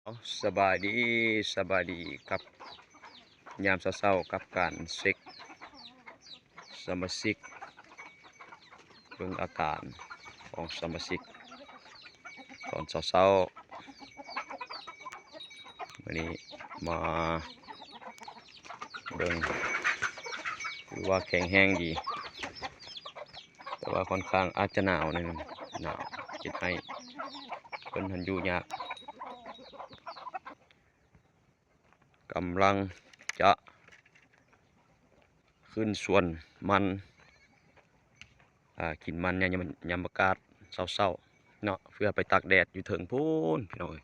ເອົາ ສະບາຍດີ ສະບາຍດີ ກັບຍາມເຊົ້າໆ ກັບການເຊັກສະມາຊິກ ເບິ່ງອາການຂອງສະມາຊິກຕອນເຊົ້າໆ. ມື້ນີ້ມາເບິ່ງ ຖືວ່າແຂງແຮງດີ ແຕ່ວ່າຂ້ອນຂ້າງອາດຈະໜາວໜ້ອຍໜຶ່ງ ໜາວ ເຮັດໃຫ້ເພິ່ນຫັ້ນຢູ່ຍາກ. ກຳລັງຈະຂຶ້ນສວນມັນ ອາ ກິນມັນຍາມ ຍາມອາກາດເຊົ້າໆເນາະ ເພື່ອໄປຕາກແດດຢູ່ເທິງພຸ້ນ ພີ່ນ້ອງເອີຍ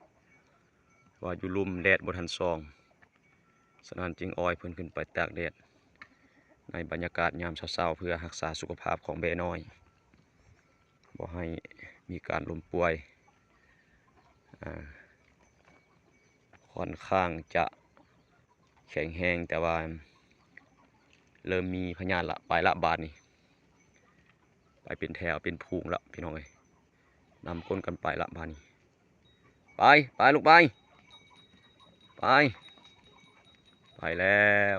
ວ່າຢູ່ລຸ່ມແດດບໍ່ທັນສ່ອງ. ສະນັ້ນຈຶ່ງອ້ອຍເພິ່ນຂຶ້ນໄປຕາກແດດໃນບັນຍາກາດຍາມເຊົ້າໆ ເພື່ອຮັກສາສຸຂະພາບຂອງແບ້ນ້ອຍ ບໍ່ໃຫ້ມີການລົ້ມປ່ວຍ. ອາ ຂ້ອນຂ້າງຈະແຂງແຮງ ແຕ່ວ່າເລີ່ມມີພະຍາດລະ ໄປລະບາດນີ້ ໄປເປັນແຖວເປັນຝູງລະ ພີ່ນ້ອງເອີຍ ນຳກົ້ນກັນໄປລະບາດນີ້. ໄປ ໄປລູກໄປ ໄປ ໄປແລ້ວ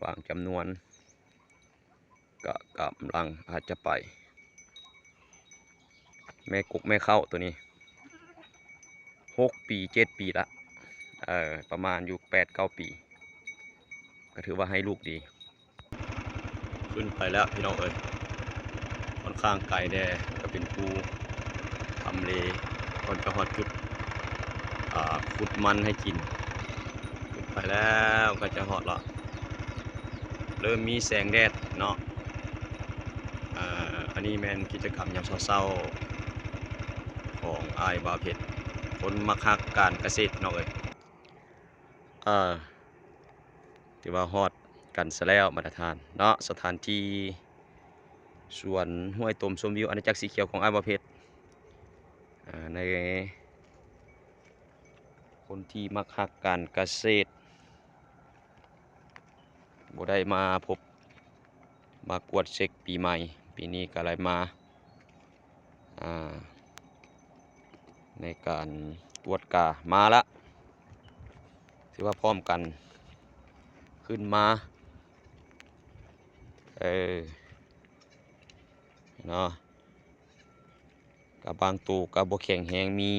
ບາງຈຳນວນກະກຳລັງອາດຈະໄປ. ແມ່ກົກແມ່ເຂົ້າໂຕນີ້ ຫົກປີ ເຈັດປີລະ ເອີ ປະມານຢູ່ແປດເກົ້າປີ ກະຖືວ່າໃຫ້ລູກດີ. ຂຶ້ນໄປແລ້ວພີ່ນ້ອງເອີຍ ຂ້ອນຂ້າງໄກແດ່ ກະເປັນພູທຳເລ ກ່ອນຈະຮອດຈຸດ ອາ ຂຸດມັນໃຫ້ກິນ. ຂຶ້ນໄປແລ້ວ ໃກ້ຈະຮອດລະ ເລີ່ມມີແສງແດດເນາະ. ອາ ອັນນີ້ແມ່ນກິດຈະກຳຍາມເຊົ້າໆ ຂອງອ້າຍບ່າວເພັດ ຄົນມັກຮັກການກະເສດພີ່ນ້ອງເອີຍ. ເອີ ຖືວ່າຮອດກັນຊະແລ້ວບັນດາທ່ານເນາະ ສະຖານທີ່ສວນຫ້ວຍຕົມຊົມວິວອານາຈັກສີຂຽວຂອງອ້າຍບ່າວເພັດ. ອາ ໃນຄົນທີ່ມັກຮັກການກະເສດ ບໍ່ໄດ້ມາພົບ ມາກວດເຊັກປີໃໝ່ ປີນີ້ກະໄດ້ມາ ອາ ໃນການກວດກາ ມາລະ ຖືວ່າພ້ອມກັນຂຶ້ນມາ ເອີ ເນາະ ກະບາງໂຕກະບໍ່ແຂງແຮງ ມີ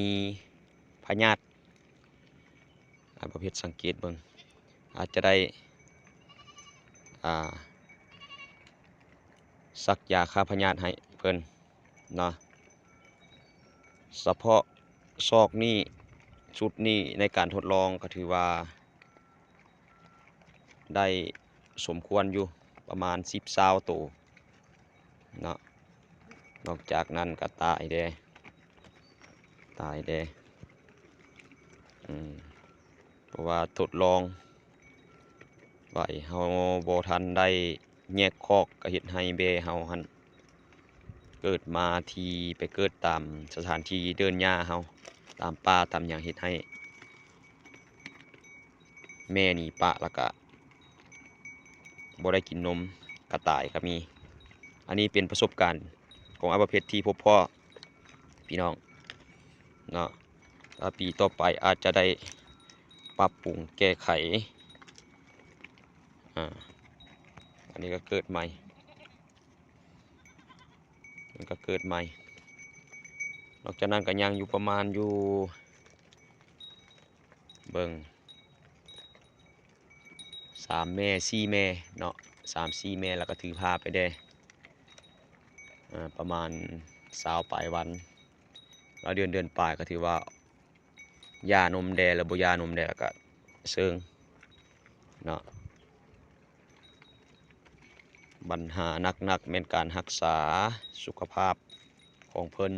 ພະຍາດ ອາ ປະເພດສັງເກດເບິ່ງ ອາດຈະໄດ້ ອາ ສັກຢາຂ້າພະຍາດໃຫ້ເພິ່ນເນາະ. ສະເພາະຊອກນີ້ ຊຸດນີ້ໃນການທົດລອງກະຖືວ່າ ໄດ້ສົມຄວນຢູ່ ປະມານສິບ ຊາວໂຕເນາະ. ນອກຈາກນັ້ນກະຕາຍແດ່ ຕາຍແດ່ ອືມ ເພາະວ່າທົດລອງໄວ້ ເຮົາບໍ່ທັນໄດ້ແຍກຄອກ ກະເຮັດໃຫ້ແບ້ເຮົາຫັ້ນ ເກີດມາທີ່ໄປເກີດຕາມສະຖານທີ່ເດີ່ນຫຍ້າເຮົາ ຕາມປ່າຕາມຫຍັງ ເຮັດໃຫ້ ແມ່ໜີປະ ລະກະບໍ່ໄດ້ກິນນົມ ກະຕາຍກະມີ. ອັນນີ້ເປັນປະສົບການຂອງອ້າຍປະເພັດທີ່ພົບພໍ້ພີ່ນ້ອງເນາະ. ຖ້າປີຕໍ່ໄປອາດຈະໄດ້ປັບປຸງແກ້ໄຂ. ອາ ອັນນີ້ກະເກີດໃໝ່ ມັນກະເກີດໃໝ່. ນອກຈາກນັ້ນກະຍັງຢູ່ປະມານຢູ່ ເບິ່ງ ສາມແມ່ ສີ່ແມ່ເນາະ ສາມສີ່ແມ່ ລະກະຖືພາໄປແດ່ ອາ ປະມານຊາວປາຍວັນ ລະເດືອນ ເດືອນປາຍ ກະຖືວ່າຢານົມແດ່ ລະບໍ່ຢານົມແດ່ ລະກະເຊິ່ງເນາະ. ບັນຫາໜັກໆແມ່ນການຮັກສາສຸຂະພາບຂອງເພິ່ນ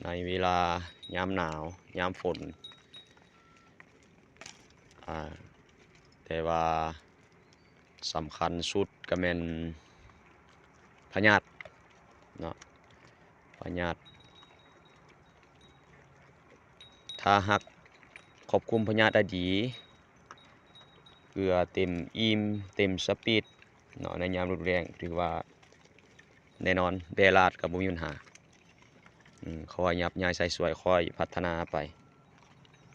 ໃນເວລາຍາມໜາວ ຍາມຝົນ ອາ ແຕ່ວ່າສຳຄັນສຸດກະແມ່ນພະຍາດເນາະ ພະຍາດ ຖ້າຫາກຄວບຄຸມພະຍາດໄດ້ດີ ເກືອເຕັມອີ່ມ ເຕັມສະປີດເນາະ ໃນຍາມລະດູແລ້ງ ຖືວ່າແນ່ນອນ ແບ້ລາດກະບໍ່ມີບັນຫາ. ອືມ ຄ່ອຍຫຍັບຍ້າຍໃສ່ຊ່ວຍ ຄ່ອຍພັດທະນາໄປ.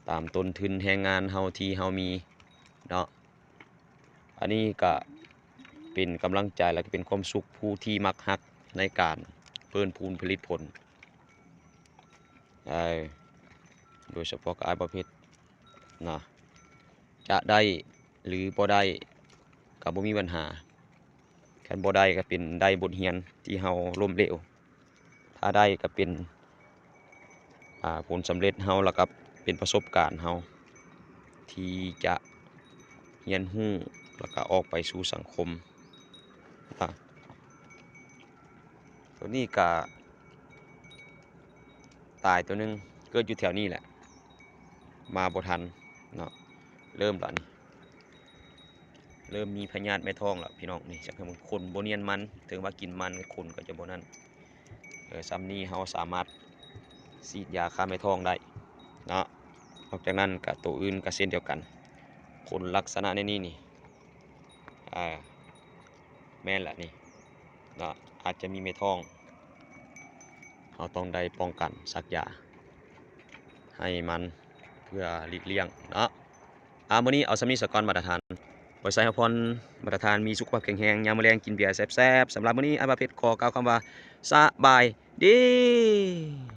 ຕາມຕົ້ນທຶນແຮງງານເຮົາທີ່ເຮົາມີເນາະ. ອັນນີ້ກະເປັນກຳລັງໃຈ ແລະ ກະເປັນຄວາມສຸກຜູ້ທີ່ມັກຮັກໃນການເພີ່ມພູນຜະລິດຜົນ ເອີ ໂດຍສະເພາະກັບອ້າຍບ່າວເພັດເນາະ ຈະໄດ້ ຫຼື ບໍ່ໄດ້ກະບໍ່ມີບັນຫາ. ຄັນບໍ່ໄດ້ກະເປັນໄດ້ບົດຮຽນທີ່ເຮົາລົ້ມເຫຼວ, ຖ້າໄດ້ກະເປັນ ອາ ຜົນສຳເລັດເຮົາ ແລ້ວກະເປັນປະສົບການເຮົາທີ່ຈະຮຽນຮູ້ ແລ້ວກະອອກໄປສູ່ສັງຄົມ. ອາ ໂຕນີ້ກະຕາຍໂຕໜຶ່ງ ເກີດຢູ່ແຖວນີ້ແຫຼະ ມາບໍ່ທັນເນາະ. ເລີ່ມລະນີ້ ເລີ່ມມີພະຍາດແມ່ທ້ອງລະພີ່ນ້ອງ. ນີ້ ຈັກໃຫ້ເບິ່ງ ຂົນບໍ່ນຽນມັນ, ເຖິງວ່າກິນມັນ ຂົນກໍຈະບໍ່ນັ້ນ. ເອີ ຊ່ຳນີ້ເຮົາສາມາດສີດຢາຂ້າແມ່ທ້ອງໄດ້ເນາະ. ນອກຈາກນັ້ນກະໂຕອື່ນກະເຊັ່ນດຽວກັນ, ຂົນລັກສະນະແນວນີ້ນີ້ ອາ ແມ່ນລະນີ້ເນາະ ອາດຈະມີແມ່ທ້ອງ. ເຮົາຕ້ອງໄດ້ປ້ອງກັນສັກຢາໃຫ້ມັນ ເພື່ອຫຼີກລ່ຽງເນາະ. ອາ ມື້ນີ້ເອົາສ່ຳນີ້ສາກ່ອນ ມາດຕະຖານ ບໍລິສັດໄຮພອນ ມາດຕະຖານມີສຸຂະພາບແຂງແຮງ, ຍາມມື້ແລງກິນເບຍແຊບໆ. ສຳລັບມື້ນີ້ ອ້າຍບ່າວເພັດຂໍກ່າວຄຳວ່າ ສະບາຍດີ.